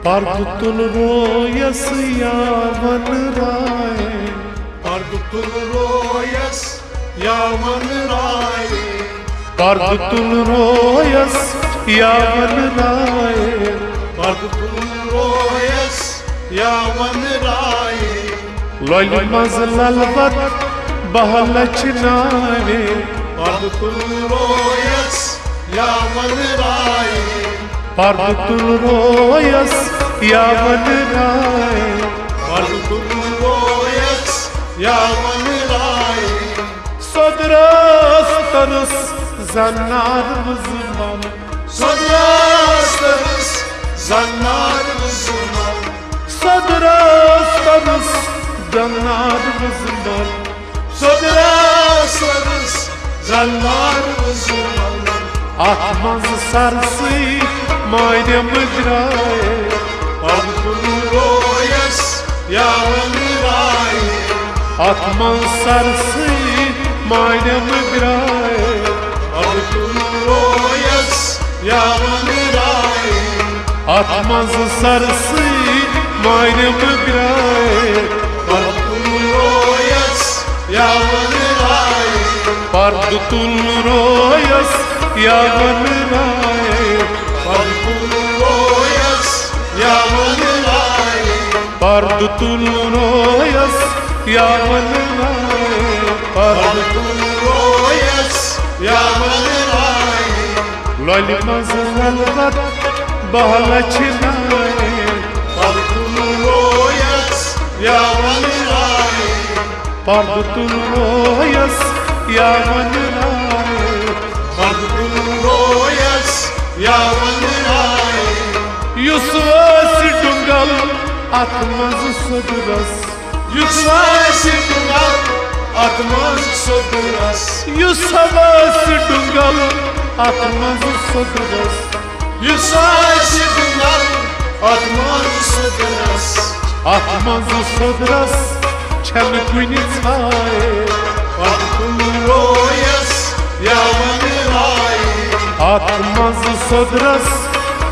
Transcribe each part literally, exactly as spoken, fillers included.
پردٕ تُل رویس یا ون رائے۔ پردٕ تُل رویس یا ون رائے۔ پردٕ تُل رویس یا ون رائے۔ پردٕ تُل رویس یا ون رائے۔ لۄلہِ منٛز للبت بہلہ چھِ ناوے۔ پردٕ تُل رویس یا ون رائے۔ پردٕ تُل رویس یا ون رائے۔ پردٕ تُل رویس یا ون رائے۔ سۄدرس ترس زنار وزمل۔ سۄدرس ترس زنار وزمل۔ سۄدرس ترس زنار وزمل۔ سۄدرس ترس زنار وزمل۔ اتھ منٛز سرسٕے ماریم درٛاے۔ پردٕ تُل رویس یا ون رائے۔ اتھ منٛز سرسٕے ماریم درٛاے۔ پردٕ تُل رویس یا ون رائے۔ اتھ منٛز سرسٕے ماریم درٛاے۔ پردٕ تُل رویس یا ون رائے۔ پردٕ تُل رویس یا ون رائے۔ پردٕ تُل رویس یا ون رائے۔ پردٕ تُل رویس یا ون رائے۔ پردٕ تُل رویس یا ون رائے۔ لۄلہِ منٛز للبت بہلہ چھِ ناوے۔ پردٕ تُل رویس یا ون رائے۔ پردٕ تُل رویس یا ون رائے۔ پردٕ تُل رویس یا ون رائے۔ یُس وٲسۍ ڈُنگل اتھ منٛز سۄدرس۔ یُس وٲسۍ ڈُنگل اتھ منٛز سۄدرس۔ یُس وٲسۍ ڈُنگل اتھ منٛز سۄدرس۔ یُس وٲسۍ ڈُنگل اتھ منٛز سۄدرس۔ اتھ منٛز سۄدرس چھنہٕ کُنہِ ژھایہِ۔ پردٕ تُل رویس یا ون رائے۔ اتھ منٛز سۄدرس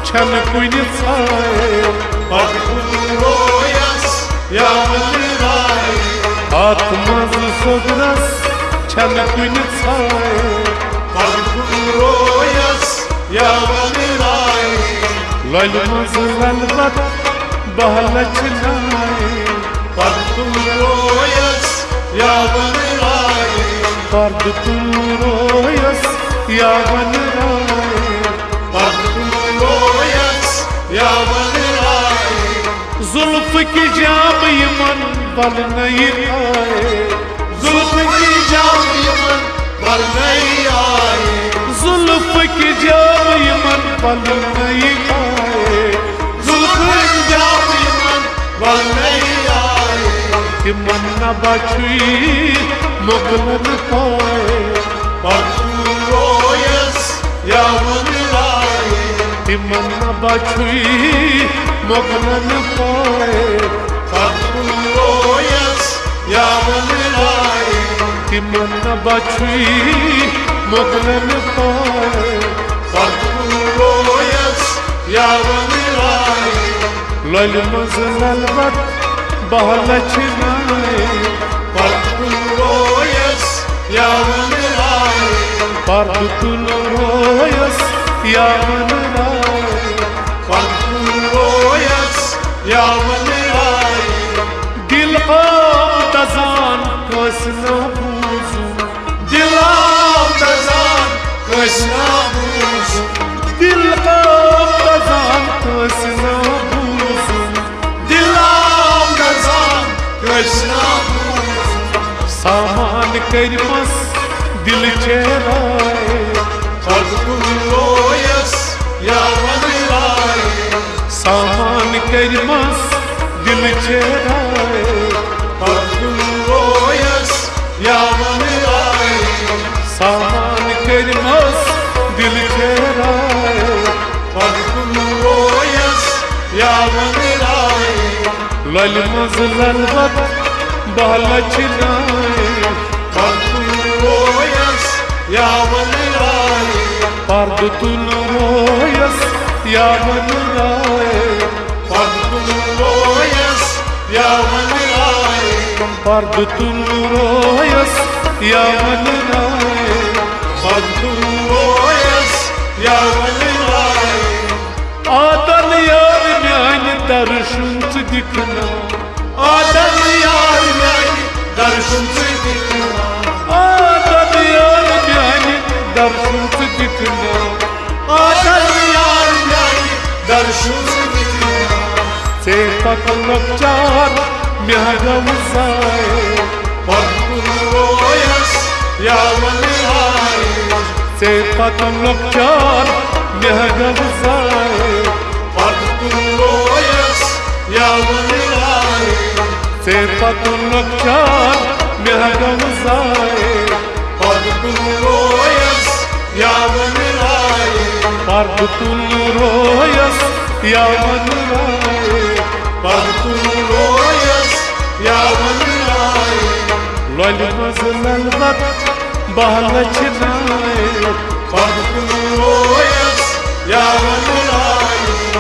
چھنہٕ کُنہِ ژھایہِ۔ پردٕ تُل رویس یا ون رائے۔ اتھ منٛز سۄدرس چھنہٕ کُنہِ ژھایہِ۔ پردٕ تُل رویس یا ون رائے۔ لۄلہِ منٛز للبت بہلہ چھِ ناوے۔ پردٕ تُل رویس یا ون رائے۔ پردٕ تُل رویس یا ون رائے۔ پردٕ تُل رویس یا ون رائے۔ زلفٕکۍ جام یِمن ولنَے آیے۔ زلفٕکۍ جام یِمن ولنَے آیے۔ زلفٕکۍ جام یِمن ولنَے آیے۔ زلفٕکۍ جام یِمن ولنَے آیے۔ تِمن نہ بچُے مۄغلن پاے۔ پردٕ تُل رویس یا ون رائے۔ تِمن نہ بچُے مۄغلن پاے۔ پردٕ تُل رویس یا ون رائے۔ تِمن نہ بچُے مۄغلن پاے۔ پردٕ تُل رویس یا ون رائے۔ لۄلہِ منٛز للبت بہلہ چھِ ناوے۔ پردٕ تُل رویس یا ون رائے۔ پردٕ تُل رویس یا ون رائے۔ پردٕ تُل رویس یا ون رائے۔ دل آو دزان کٲنٛسہِ نہ بوٗزُن۔ دل آو دزان کٲنٛسہِ نہ بوٗزُن۔ دل آو دزان کٲنٛسہِ نہ بوٗزُن۔ دل آو دزان کٲنٛسہِ نہ بوٗزُن۔ سامان کٔرمَس دل چیرائے۔ پردٕ تُل رویس یا ون رائے۔ سامان کٔرمَس دل چیرائے۔ پردٕ تُل رویس یا ون رائے۔ سامان کٔرمَس دل چیرائے۔ پردٕ تُل رویس یا ون رائے۔ لۄلہِ منٛز للبت بہلہ چھِ ناوے۔ پردٕ تُل رویس یا ون رائے۔ پردٕ تُل رویس یا ون رائے۔ پردٕ پردٕ تُل رویس یا ونہٕ رایے۔ پردٕ تُل رویس یا ونہٕ رایے۔ آدل یار میانہِ درشُن ژٕ دِکھ نا۔ آدل یار میانہِ درشُن ژٕ دِکھ نا۔ آدل یار میانہِ درشُن ژٕ دِکھ نا۔ آدل یار میانہِ درشُن ژٕ دِکھ نا۔ ژے پتہٕ لۄکچار مےٚ گوٚو ضایع۔ پردٕ تُل رویس یا ونہٕ رایے۔ ژے پتہٕ لۄکچار مےٚ گوٚو ضایع۔ پردٕ تُل رویس یا ونہٕ رایے۔ ژے پتہٕ لۄکچار مےٚ گوٚو ضایع۔ پردٕ تُل رویس یا ونہٕ رایے۔ پردٕ تُل رویس یا ونہٕ رایے۔ پردٕ تُل رویس یا ونہٕ رایے۔ لۄلہِ منٛز للوت بہلہ چھِ نایے۔ پردٕ تُل رویس یا ونہٕ رایے۔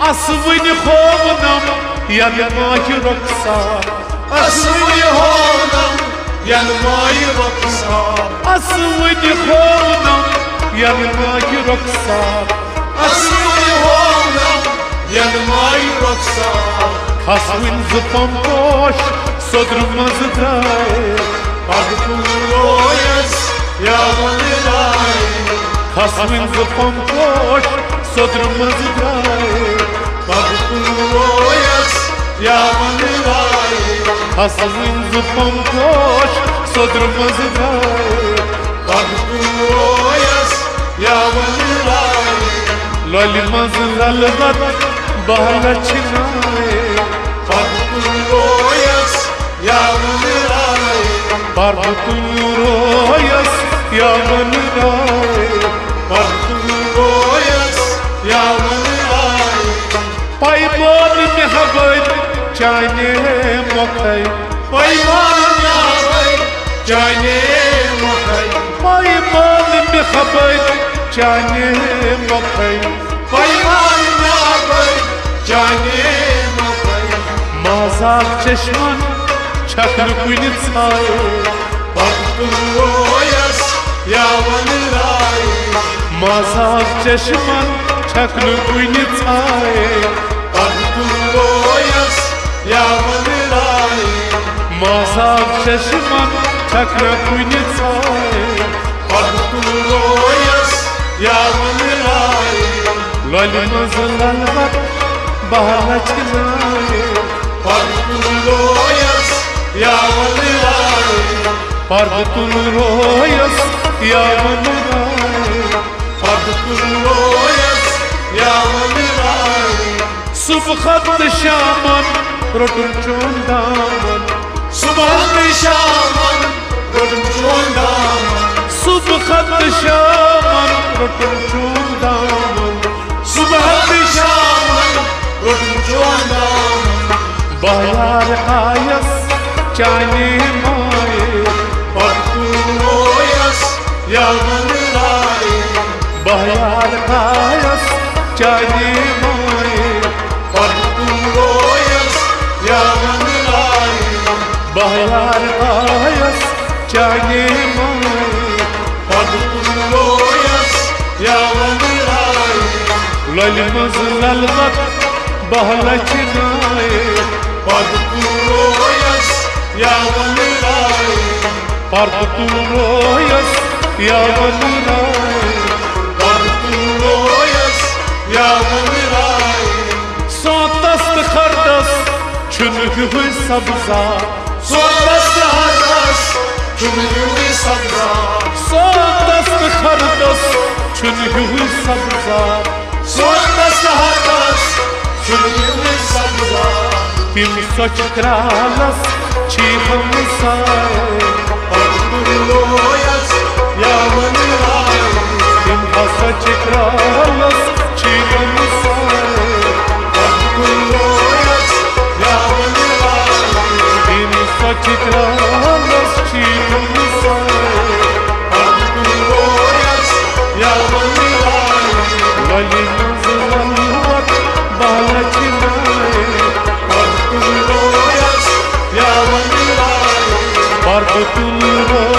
اسوٕنۍ ہوونم ینہٕ ماہِ رۄخسار۔ اسوٕنۍ ہوونم ینہٕ ماہِ رۄخسار۔ اسوٕنۍ ہوونم ینہٕ ماہِ رۄخسار۔ اسوٕنۍ ہوونم ینہٕ ماہِ رۄخسار۔ کھسوٕنۍ زٕ پم پوش سوٚدرٕ منٛزٕ درٛاے۔ پردٕ تُل رویس یا ونہٕ رایے۔ کھسوٕنۍ زٕ پم پوش سوٚدرٕ منٛزٕ درٛاے۔ پردٕ تُل رویس یا ونہٕ رایے۔ کھسوٕنۍ زٕ پم پوش سوٚدرٕ منٛزٕ درٛاے۔ پردٕ تُل رویس یا ونہٕ رایے۔ لۄلہِ منٛز للوت بہلہ چھِ نایے۔ پردٕ تُل رویس یا ونہٕ رایے۔ پردٕ تُل رویس یا ونہٕ رایے۔ پردٕ تُل رویس یا ونہٕ رایے۔ پیمان مےٚ ہبٲے چانے مۄکھے۔ پیمان مےٚ ہبٲے چانے مۄکھے۔ پیمان مےٚ ہبٲے چانے مۄکھے۔ پیمان مےٚ ہبٲے چانے مۄکھے۔ مازاک چشمن چھکھ نہٕ کُنہِ ژایے۔ پردٕ تُل رویس یا ونہٕ رایے۔ مازاک چشمن چھکھ نہٕ کُنہِ ژایے۔ پردٕ تُل رویس یا ونہٕ رایے۔ مازاک چشمن چھکھ نہٕ کُنہِ ژایے۔ پردٕ تُل رویس یا ونہٕ رایے۔ لۄلہِ منٛز للوت بہلہ چھِ نایے۔ پردٕ تُل رویس یا ونہٕ رایے۔ پردٕ تُل رویس یا ونہٕ رایے۔ پردٕ تُل رویس یا ونہٕ رایے۔ صبحن تہٕ شامن روٚٹُم چون دامن۔ صبحن تہٕ شامن روٚٹُم چون دامن۔ صبحن تہٕ شامن روٚٹُم چون دامن۔ صبحن تہٕ شامن روٚٹُم چون دامن۔ بہار آیس چانے مایے۔ پردٕ تُل رویس یا ونہٕ رایے۔ بہار آیس چانے مایے۔ پردٕ تُل رویس یا ونہٕ رایے۔ بہار آیس چانے مایے۔ پردٕ تُل رویس یا ونہٕ رایے۔ لۄلہِ منٛز للوت بہلہ چھِ نایے۔ پردٕ تُل رویس یا ونہٕ رایے۔ پردٕ تُل رویس یا ونہٕ رایے۔ پردٕ تُل رویس یا ونہٕ رایے۔ سونتس تہٕ خردس چھُنہٕ ہیُوٕے سبزار۔ سونتس تہٕ خردس چھُنہٕ ہیُوٕے سبزار۔ سونتس تہٕ خردس چھُنہٕ ہیُوٕے سبزار۔ سونتس تہٕ خردس چھُنہٕ ہیُوٕے سبزار۔ تِم سۄچہِ کرالس چھی ہمساے۔ پردٕ تُل رویس یا ونہٕ رایے۔ تِم ہسا چھِ کرالس چھی ہمساے۔ پردٕ تُل رویس یا ونہٕ رایے۔ تِم سۄچہِ کرالس چھی ہمساے۔ پردٕ تُل رویس یا ونہٕ رایے۔ لۄلہِ منٛز للوت بہلہ چھِ نایے۔ پردٕ تُل رویس یا ونہٕ رایے۔ تُلِو ہو